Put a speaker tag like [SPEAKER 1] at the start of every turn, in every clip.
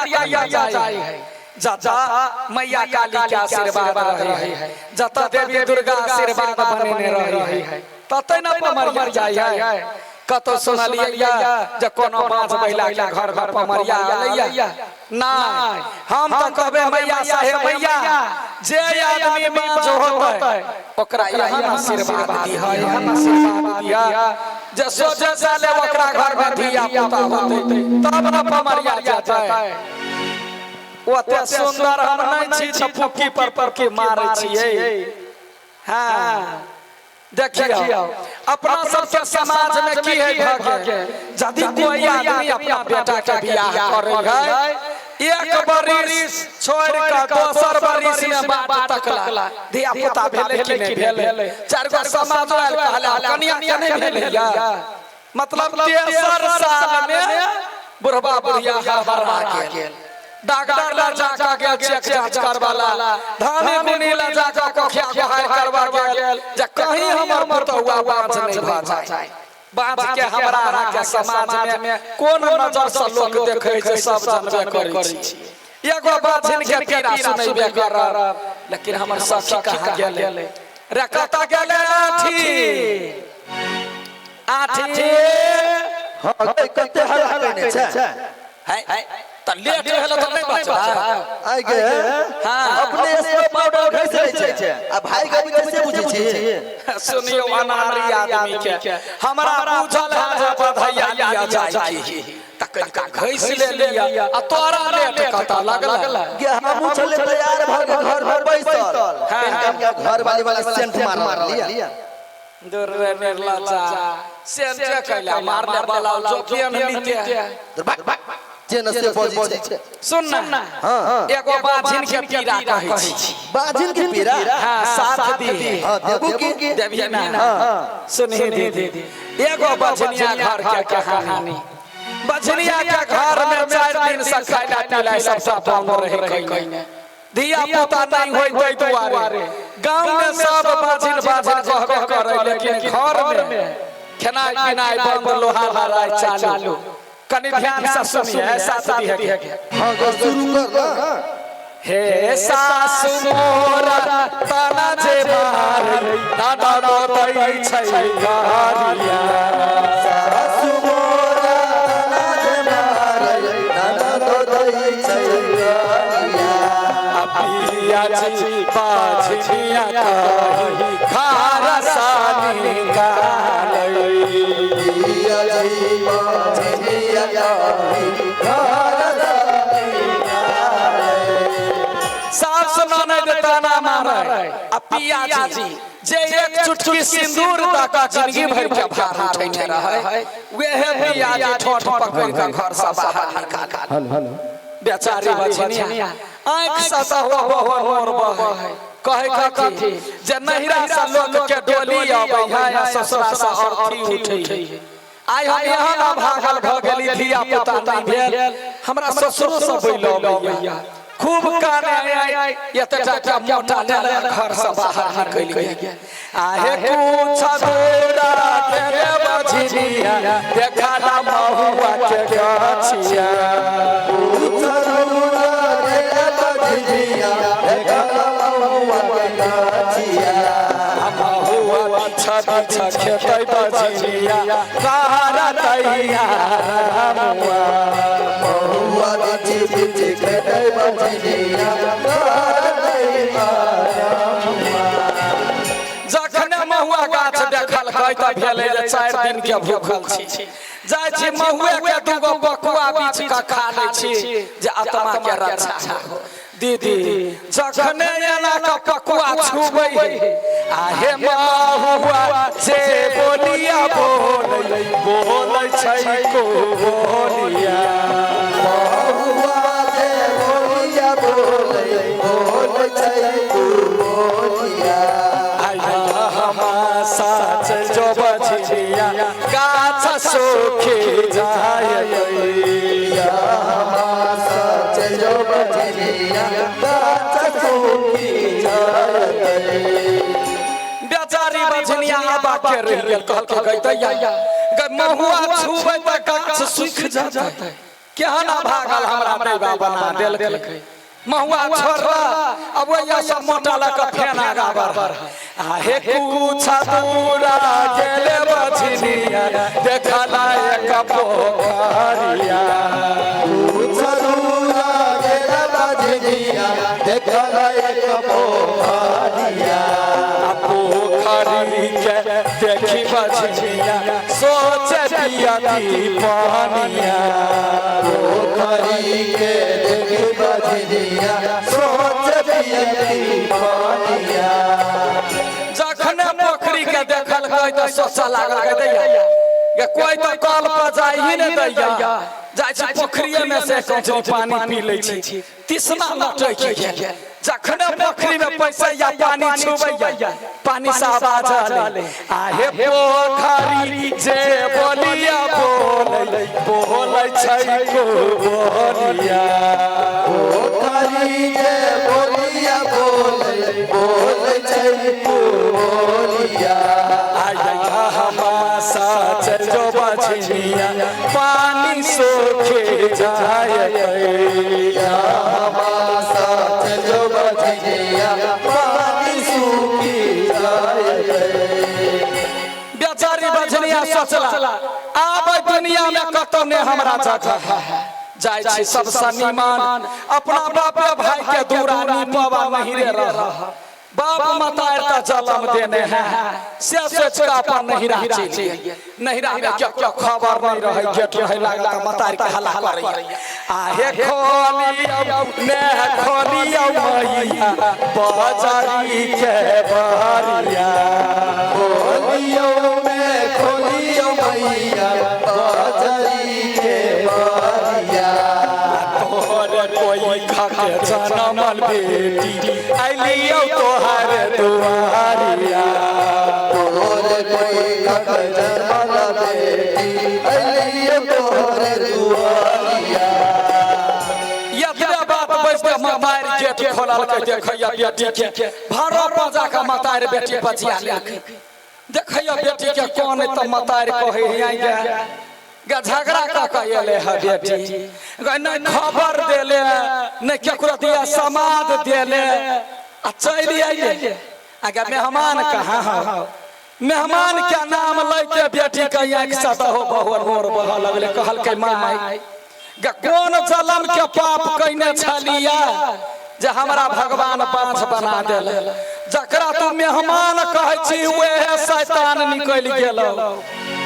[SPEAKER 1] जाय है जता मैया काली के आशीर्वाद रहे है, जता देवी दुर्गा आशीर्वाद बनेने रहे है, तते न पमरिया जाय है। कतौ सुनलियै जे कोनो बाँझ महिला के घर घर पमरिया अलैया? नहि। हम तऽ कहबै मैया साहेब मैया, जे आदमी बाँझ होतै ओकरा एहन आशीर्वाद दिह, एहन आशीर्वाद दिह जे सोझे साले ओकरा घर में धिया पुता होतै तब न पमरिया जेतै। ओते सुंदर हम नहि छी तऽ फुक्की पर फुक्की मारै छियै। हाँ देखियौ, अपना सबके समाज में की है भगे, यदि कोई आदमी अपना बेटा के बियाह करे है, एक बरिस छोड़ के दोसर बरिस में बाट तकला धिया पुता भेलै कि नहि भेलै, चारि गो समाज आयल कहला कनिया के नहि भेलै, मतलब तेसर साल में बुढ़बा बुढ़िया हड़बड़ा गेल, डॉक्टर लग जाकर गेल चेक जांच करवाला, धामी गुनी लग जाकर कोखिया गोहार करवा गेल जे कहीं हमर पुतहुआ बाँझ नहि भऽ जाय। बाँझ के हमरा अहाँके समाज में कोन नजर से लोक देखै छै सब जानबे करै छी। एगो बाझिन के पीड़ा सुनैबे करब, लेकिन हमर सखी कहाँ गेलै रे, कतऽ गेलै? आठी आठी।
[SPEAKER 2] हँ, कते हल्ला केने छै?
[SPEAKER 1] है तऽ लेट भेल तऽ नहि बचबा।
[SPEAKER 2] आइ गे।
[SPEAKER 1] हाँ।
[SPEAKER 2] अपने स्नो पाउडर घसि लै छै आ भाई के बुझै से बुझै छी।
[SPEAKER 1] सुनियो अनारी आदमी के, हमरा बुझल है जे बधैया लिया जाइ की तऽ कनिका घसि ले लिया, आ तोरा लेट कतऽ लगल?
[SPEAKER 2] गे, हमहूँ छलै तैयार भऽ के घर पर बैसल, कनिका घर वाली वाली सेंट मार लिया।
[SPEAKER 1] दूर रे निर्लज्जा, सेंटे कैला मारले वाला जो पेन लीते।
[SPEAKER 2] भाग भाग, जे न से बजै छै।
[SPEAKER 1] सुन ना।
[SPEAKER 2] हाँ।
[SPEAKER 1] एगो बाझिन के पीड़ा कहै छी।
[SPEAKER 2] बाजिन के पीड़ा?
[SPEAKER 1] हाँ, साथ दी।
[SPEAKER 2] हाँ, देबू की?
[SPEAKER 1] देबियै ना?
[SPEAKER 2] हाँ।
[SPEAKER 1] सुनही दीदी, एगो बझनिया घर के कहानी। बझनिया के घर में 4 दिन से खाइला पिला सब सब बंद रहे, कहीं धिया पुता नहीं होई तै दुआरे गांव में सब बाझिन बाझिन कहबे करे, लेकिन घर में खेनाइ पिनाइ बंद, लोहा लड़ाई चालू। कनि ध्यान से सुनिए, साथ दी है।
[SPEAKER 2] हाँ, तो शुरू कर ना।
[SPEAKER 1] हे सासु मोरा तना जे मारे दादा दई छै गारिया,
[SPEAKER 2] सासु मोरा तना जे मारै, नाना ददै छै गरिया।
[SPEAKER 1] पिया जी बाझिया कही खार सानी कालै।
[SPEAKER 2] पिया जी बाजिया कही घर
[SPEAKER 1] सास ननद ताना मारे आ पिया जी जे एक चुटकी सिंदूर द के जिंदगी भर के भार उठेने रहे, वेहे पिया जी ठोठ पकड़ के घर से बाहर निकाल। बेचारी बझनिया आँख से तऽ हो हो नोर बहे, कहै कथी जे नहिरा से लोक के डोली अबै है आ ससुरा से अर्थी उठै है। आइ हम एहन अभागल भऽ गेली, धिया पुता नहि भेल, हमरा ससुरो से बैल अबैया। खूब काने आइ एते टाका मोटा लेले घर से बाहर निकलि गेल। आहे कुछ दूरा गेले बझनिया, देखला महुआ के गछिया। महुआ छवि खेतै बझनिया कहारा तैया मुआ। जखने महुआ गाछ देखलकै तऽ भेलै जे 4 दिन के भूखल छी, जाइ छी महुए के दूगो बकुआ बीछ कऽ खा लै छी जे आत्मा के रक्षा हो। दीदी, जखने एना कऽ पकुआ छुबै है, आहे महुआ जे बोलिया बोलै बोलै छै को बोलिया। हमासा जो बझिया गाछ सूखी जाय। बेचारी बझनिया आबा के रहि गेल, कहलकै गै दैया गै, महुआ छुबै तऽ गाछ सूखि जेतै। केहन भागल हमरा दैबा बना देलकै। महुआ छोड़ला, अब वही सब मोटा लऽ कऽ फेन आगा बढ़। आहे कुछ दूरा गेले बछनिया, देखला एक पोखरिया।
[SPEAKER 2] कुछ दूरा गेले बछनिया, देखला एक पोखरिया।
[SPEAKER 1] पोखरी के देखी बछनिया, सोच पियती पानिया।
[SPEAKER 2] पोखरी के देखी बछनिया, सोच पियती पानिया।
[SPEAKER 1] जखने पोखरी के देखलकै तऽ सोचऽ लागल, दैया गे कोई तऽ कल पर जाइ ही ने दैया, जाइ छी पोखरिये में से कौचरी पानी पी लै छी। तिसना लटकि गेल। जखने पोखरी में पैसैया, पानी छुबैया, पानी से आवाज अलै, आहे पोखरी जे बोलिया बोलै, बोलै छै को बोलिया।
[SPEAKER 2] पोखरी जे बोलिया बोलै, बोलै छै बोलिया।
[SPEAKER 1] आया हम सच जो बछनिया, पानी सोखे जाय।
[SPEAKER 2] सच जो बछनिया, पानी सूखी जाय।
[SPEAKER 1] बेचारी बछनिया सोचला, आब दुनिया में कतौ ने हमरा जगह है, जाइ छी सबसँ निमान अपना बापे भाई के दूरा निपवा नहीं रे रह। बाप मतार त जलम देने हैं, से सोच के अपन नहिरा चलि। नहिरा में क्या क्या खबर नहीं रहे, गेट रहे लागल त मतार के हल्ला करे, आहे खोलियौ ने खोलियौ मैया बजारी के बरिया।
[SPEAKER 2] खोलियो में खोलियो मैया बजरी के बरिया।
[SPEAKER 1] तोहर कोई खाके जनमल बेटी, अलियौ तोहर दुआरिया।
[SPEAKER 2] तोहर कोई खक जन्मल बेटी, अलियो तोहर दुआरिया।
[SPEAKER 1] एतबे बात बजते मतार गेट खोलल के देखैया बेटी के, भारो पजा के मतार बेटी बचिया लेलकै। देखैया बेटी के कोन, त मतार कहै है गे गे झगड़ा कऽ के एले है बेटी गे, नहि खबर देले, नहि केकरो दिया समाद देले आ चलि अइले। आगे मेहमान कहाँ हो? मेहमान के नाम लैके बेटी के आँखि से दहो बहु नोर बहऽ लगले। कहलकै, माय गे, कोन जलम के पाप कैने छलिया जे हमरा भगवान बाँझ बना देल? जकरा तू मेहमान कहै छी, उहे शैतान निकलि गेलौ,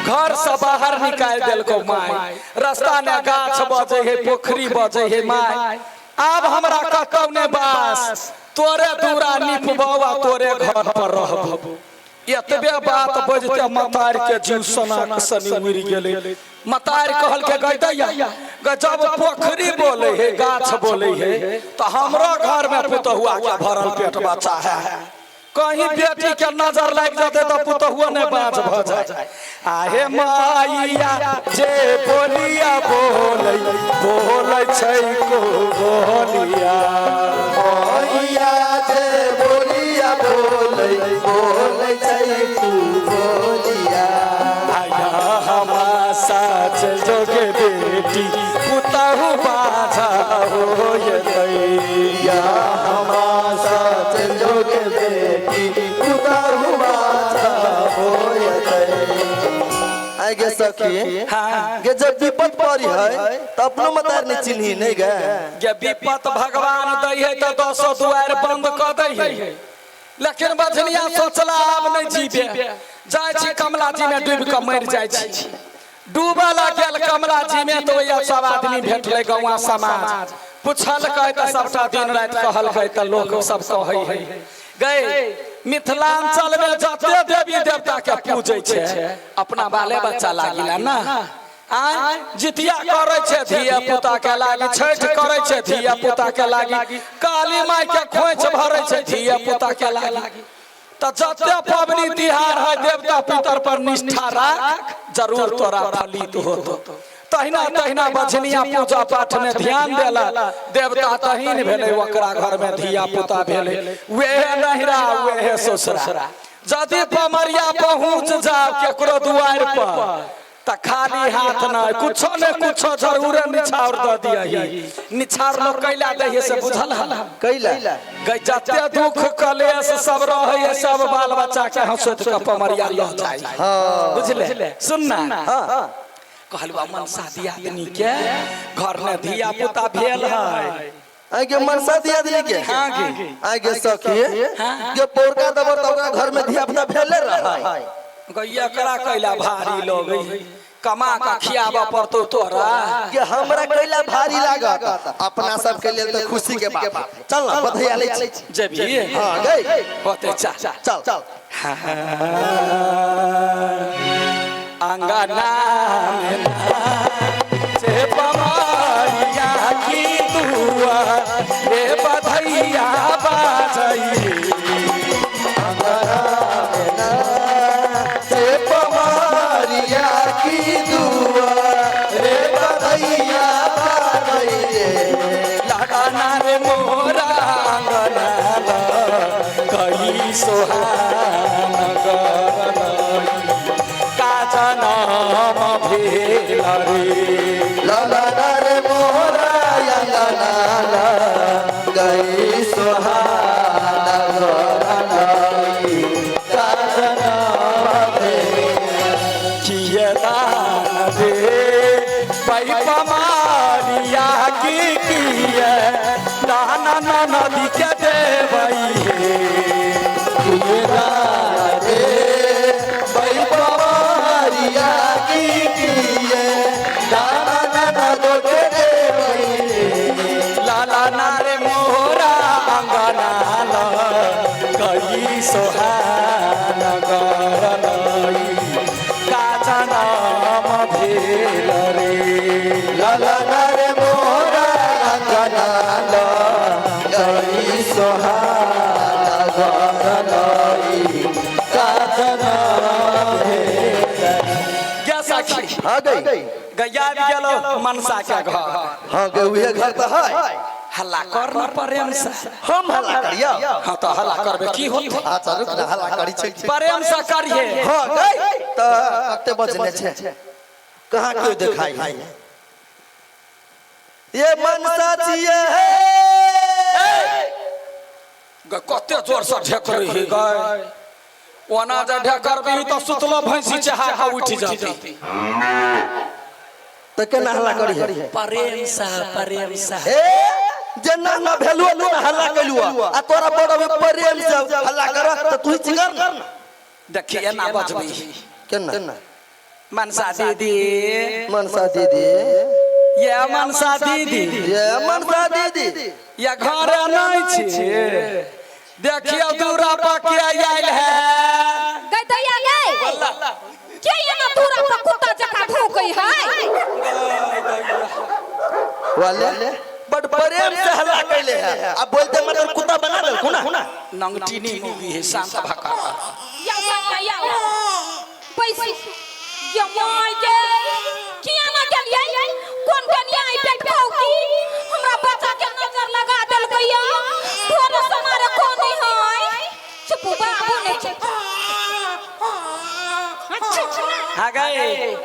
[SPEAKER 1] घर से बाहर निकालि देलकौ। माय, रास्ता ने गाछ बजै है, पोखरी बजै है। माय, आब हमरा कतौ ने बास, तोरे दूरा निपबौ आ तोरे घर पर रहबौ। एतबे बात बजते मतार के जीव सोनाक सनी उड़ि गेलै। मतार कहलकै, गै दैया गे, जब पोखरी बोले है, गाछ बोले है, तऽ हमरो घर में पुतहुआ के भरल पेट बच्चा है। कहीं बेटी के नजर लागि जेतै तऽ पुतहुआ नहि बाँझ भऽ जाय। आहे माइया जे बोलिया बोलै, बोलै छै को बोलिया।
[SPEAKER 2] मैया जे बोलिया बोलै, बोलै छै तू बोलिया।
[SPEAKER 1] आया हमा साच जोगे बेटी, पुतहु बाझा होयतै।
[SPEAKER 2] या हमा सच जोग बेटी, पुतहु बाझा होयतै। आइ गे सखी।
[SPEAKER 1] हाँ।
[SPEAKER 2] गे जब विपत पड़ी है त अपनो मतार ने चिन्ही नहीं गे।
[SPEAKER 1] जे विपत भगवान दै है तऽ दसो दुआरि बंद कऽ दै है। लेकिन बझनिया सोचला, आब नहि जीबे, जाइ छी कमला जी में डूबि कऽ मरि जाइ छी। डूबऽ लागल कमला जी में तऽ ओहि सब आदमी भेटलै, गौआ समाज। पुछलकै तऽ सबटा दिन राति कहलकै, तऽ लोक सब कहै है, गए मिथिलांचल में जते देवी देवता के पूजै छै, अपना बाले बच्चा लागिला ना। आय जितिया करै छै धिया पुता के लागी, छठि करै छै धिया पुता के लागी, काली माई के खोंइछ भरै छै धिया पुता के लागी। तऽ जते पबनी तिहार है, देवता पितर पर निष्ठा राख, जरूर तोरा फलित होतो। तहिना तहिना बझनिया पूजा पाठ में ध्यान देला, देवता तहिन भेलै, ओकरा घर में धिया पुता भेलै, वेहे नहिरा वेहे ससुरा। यदि पमरिया पहुँच जाओ केकरो दुआरि पर त खाली हाथ न कुछो ने कुछो जरूर निछावर द दियही। निछावर लोग कैला दही से बुझल हल?
[SPEAKER 2] कैला?
[SPEAKER 1] गई जते दुख कलेश सब रहे है, सब बाल बच्चा के हंसोत के पमरिया ल जाय।
[SPEAKER 2] हाँ।
[SPEAKER 1] बुझले? सुन ना।
[SPEAKER 2] हाँ।
[SPEAKER 1] कहलुआ मनसा दियादनी के घर में धिया पुता भेल है।
[SPEAKER 2] आगे मनसा दियादनी के?
[SPEAKER 1] हाँ गे।
[SPEAKER 2] आगे सखी के पोरका दबर त ओकरा घर में धिया पुता भेले रहै।
[SPEAKER 1] गैया करा कैला भारी लोग कमा का खियाबा पड़तो तोरा।
[SPEAKER 2] के हमरा कैला भारी लागत, अपना सब के लेल त खुशी के बात। चल ना बधैया लै छी।
[SPEAKER 1] जेबी?
[SPEAKER 2] हां गई।
[SPEAKER 1] होते चा।
[SPEAKER 2] चल चल।
[SPEAKER 1] अंगना में से पमारिया की दुआ रे बधैया बाजई।
[SPEAKER 2] से पमारिया की दुआ रे बधैया बाजई।
[SPEAKER 1] लगाना रे मोरा अंगना कई सोहान गरलई का जनम भेल रे।
[SPEAKER 2] ललना रे मोरा अंगना गई सोहान गरलई का जनम भेल।
[SPEAKER 1] किए दान रे पमारिया की किए दान नदी के देवई हे।
[SPEAKER 2] किए दान रे पमारिया की किए दान नदी के देवई हे।
[SPEAKER 1] लाला ना रे मोरा अंगना कई सोहान गरलई का जनम भेल रे।
[SPEAKER 2] ललना रे मोरा अंगना गई सोहान गरलई का जनम भेल।
[SPEAKER 1] गे सखी।
[SPEAKER 2] हाँ गई।
[SPEAKER 1] गैया गेलो मनसा के घर।
[SPEAKER 2] हाँ गे उहे घर तो है।
[SPEAKER 1] हल्ला कर न प्रेम से।
[SPEAKER 2] हम हल्ला करियो?
[SPEAKER 1] हाँ तो हल्ला करबे की होत?
[SPEAKER 2] अच्छा रुक ना, हल्ला करी छै।
[SPEAKER 1] प्रेम से करिए।
[SPEAKER 2] हाँ गई त कते बजने छै, कहाँ क्यों देखाई है ये मनसा छिए।
[SPEAKER 1] कते जोर से ढेकर ही गए, ओना जे ढेकर भी तो सुतलो भैंसी चहा के उठ जाती।
[SPEAKER 2] त केना हल्ला करी है?
[SPEAKER 1] प्रेम से, प्रेम से।
[SPEAKER 2] ए जे ना ना भेलुआ ना हल्ला कइलुआ आ तोरा बड़ में प्रेम से हल्ला कर त तू ही चिकर ना।
[SPEAKER 1] देखिए एना बजबी।
[SPEAKER 2] केना?
[SPEAKER 1] मनसा दीदी।
[SPEAKER 2] मनसा दीदी।
[SPEAKER 1] ये मनसा दीदी।
[SPEAKER 2] ये मनसा दीदी।
[SPEAKER 1] ये घर नहीं छी, देखियो दूरा पर के आयल है।
[SPEAKER 3] गई दैया गई के एना दूरा पर कुत्ता जकाँ भौंकै है?
[SPEAKER 2] वाले बड़ प्रेम से हल्ला कइले है, अब बोलते मतलब कुत्ता बना देल कोना।
[SPEAKER 1] नंगटीनी मूवी है, शांत भका।
[SPEAKER 3] या या या पैसी या my गे किया ना गेलियै कोन कनिया आई पेट भौकी हमरा बच्चा के नजर लगा देलकै या तोरे समारे कोन नहीं है। चुप बाबू नहीं चुप।
[SPEAKER 1] हाँ गए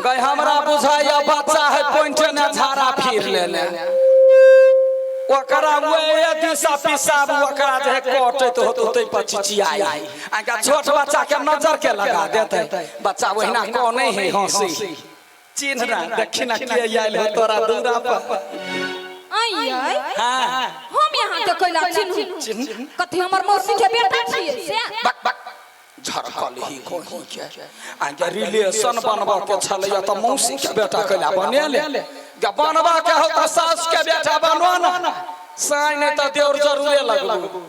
[SPEAKER 1] गए हमरा बुझाया बच्चा है पॉइंट ने झाड़ा फिर लेने ओकरा वे दिशा पिसाब ओकरा जे कटैत होत ओतै पर चिचियाई आगा छोट बच्चा के नजर के लगा देते, बच्चा वहिना कोने है हंसी चिन्ह ना देखी ना के आयल हो तोरा दूरा पर।
[SPEAKER 3] आई आई
[SPEAKER 1] हां
[SPEAKER 3] हम यहाँ के कैला चिन्ह कथी हमर मौसी के बेटा छियै से
[SPEAKER 1] बक बक झरकल ही कोही के आगे रिलेशन बनबा के छलैया त मौसी के बेटा कैला बनेले गे बनबा के हो त सास के बेटा बनवा ना साई नहीं त देवर जरूरे लगबू।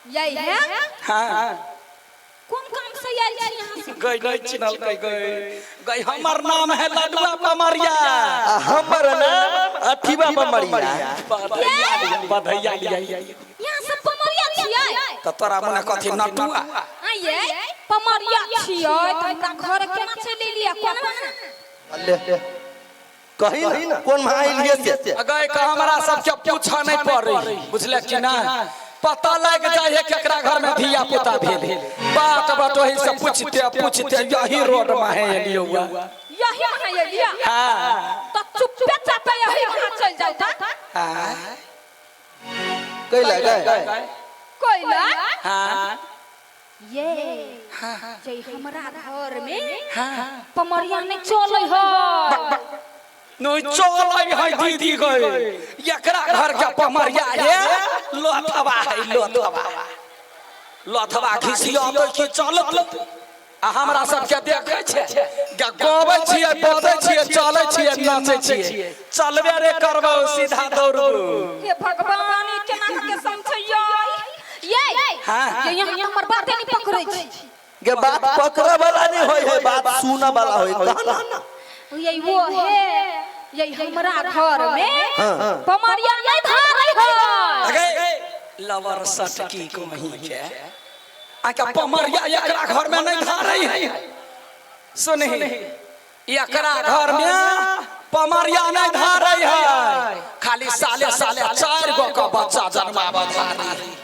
[SPEAKER 3] यही है।
[SPEAKER 1] हां
[SPEAKER 3] कोन काम से आयल छी यहाँ से?
[SPEAKER 1] गई गई चिन्हल गई गई गई हमर नाम है लडुआ पमरिया।
[SPEAKER 2] आ हमर नाम अठीवा पमरिया।
[SPEAKER 1] बधैया लिया
[SPEAKER 3] यहाँ से पमरिया छियै
[SPEAKER 1] त तोरा मने कथी नटुआ?
[SPEAKER 3] आइए पमरिया छियै त हमरा घर केना चलि एलियै कोना?
[SPEAKER 2] अल्ले कही ना कोन महा आइलियै से?
[SPEAKER 1] गई का हमरा सबके पूछ नहीं पड़े, बुझले कि ना? पता लग जाए है केकरा घर में धिया पुता भेल, बात बटोही से पूछते पूछते यही रोड में है एलियो।
[SPEAKER 3] यही वहाँ एलिया।
[SPEAKER 1] हाँ।
[SPEAKER 3] तो चुप्पे चापे यही वहाँ चल जाओ था।
[SPEAKER 1] हाँ।
[SPEAKER 2] कैला गए?
[SPEAKER 3] कोयला।
[SPEAKER 1] हाँ।
[SPEAKER 3] ये जे हमरा घर में
[SPEAKER 1] हाँ।
[SPEAKER 3] पमरिया नहीं चलै है।
[SPEAKER 1] नहीं चलै है दीदी गई, एकरा घर के पमरिया हे लोथवा है, लोथवा लोथवा घिसियतै कि चलत। आ हमरा सबके देखै छै गे, गबै छियै, बजै छियै, चलै छियै, नाचै छियै, चलबे रे करबौ, सीधा दौड़बौ।
[SPEAKER 3] हे भगवान, ई केना के समझैयै ये?
[SPEAKER 1] हाँ।
[SPEAKER 3] ये यहाँ हमर बाते नहीं पकड़ै छी।
[SPEAKER 2] गे, बात पकड़े वाला नहीं होय है, बात सुने वाला होय, कह ना।
[SPEAKER 3] ये वो है, ये हमरा घर में
[SPEAKER 2] हाँ।
[SPEAKER 3] पमरिया नहीं धारै है।
[SPEAKER 1] अगे लवर सटकी को वहीं के आके पमरिया एकरा घर में नहीं धारै है। सुनही, एकरा घर में पमरिया नहीं धारै है, खाली साले साले 4 गो के बच्चा जन्माबऽ धारै है।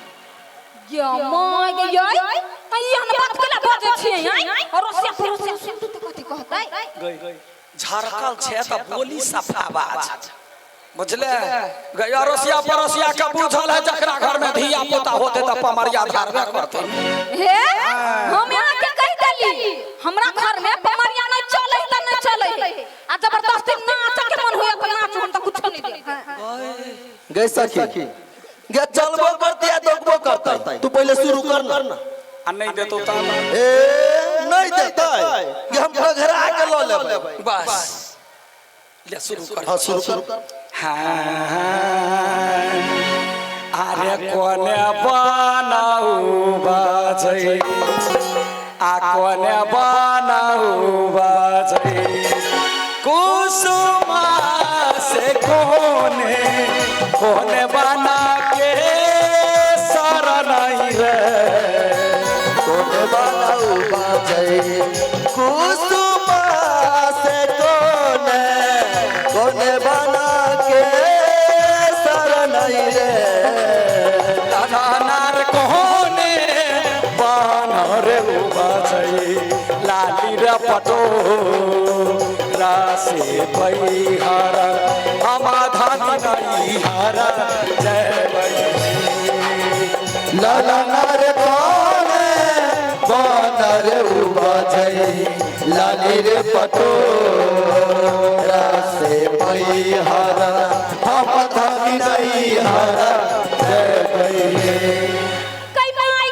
[SPEAKER 3] ये माय गे, ये एहन बात केला बजै छियै हैं? अड़ोसिया पड़ोसिया सुनतै तऽ कथी कहतै?
[SPEAKER 1] झरकल छै तऽ बोली सफा बाज, बुझले गई? अड़ोसिया पड़ोसिया के बुझल है, जकरा घर में धिया पुता होते तऽ पमरिया धारबे करते।
[SPEAKER 3] हे, हम यहाँ के कहि देली, हमरा घर में पमरिया नहीं चलै तऽ नहीं चलै, आ जबरदस्ती नाच के मन होया तऽ नाचू, हम तऽ कुछो नहीं देब।
[SPEAKER 2] गई सखी गे, चलबो करते आ दौड़बो करते, तू पहले शुरू कर ना।
[SPEAKER 1] आ नहीं देतो तब?
[SPEAKER 2] ए, नहीं देतै गे, हम घघरा के ल लेबै।
[SPEAKER 1] बस, ले शुरू कर।
[SPEAKER 2] हाँ, शुरू कर।
[SPEAKER 1] हाँ, अरे कोने बनाऊ बाजै, आ कोने बनाऊ बाजै, कुसुमा से कोने कोने बना के शरण रे।
[SPEAKER 2] कोने बनाऊ बाजै कुसुमा से, कोने कोने बना के शरण रे।
[SPEAKER 1] नार कोने बानर बाजै, लाली रे पटो रासे हर हम धन नहीं हर जय।
[SPEAKER 2] ललनर कोने बनर उबाजै, लाली रे पटो